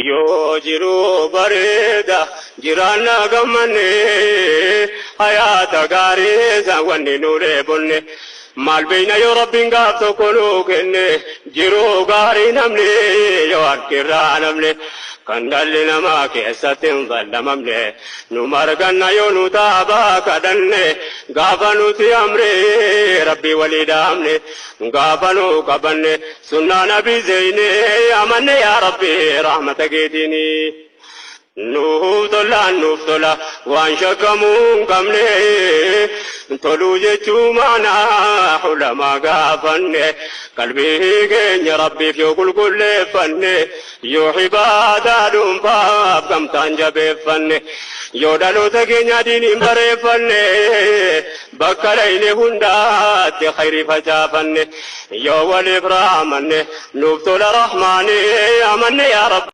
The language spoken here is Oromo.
Yoo jiruu bareeda jiraanna gammanne, hayaata gaarii isaan wanni nu dheebonne. Maal beeyna yoo Rabbiin gaaf tokko nuu kenne, jiruu gaarii namni yoo harkirraa namne. Kan dhalli namaa keessatti hin fallamamne nu marganna yoo nu taabaa kadhanne, gaafa nuti amree Rabbii walii dhaamne, gaafa nu qabanne sunnaa nabii zeyne amanne, yaa Rabbi rahmata keetiini. Nuuf tolaan nuuf tola waan shakkamuu hin qabne, toluu jechuu maanaa ulamaa gaafanne. Qalbii keenya Rabbiif yoo qulqulleeffanne, yoo ibaadaa dhuunfaaf gamtaan jabeeffanne, yoo dhaloota keenya diiniin bareeffanne, bakka dhayne hundaatti khayrii facaafanne, yoo waliif raamanne, nuuf tola Rahmaani amanne, yaa Rabbi.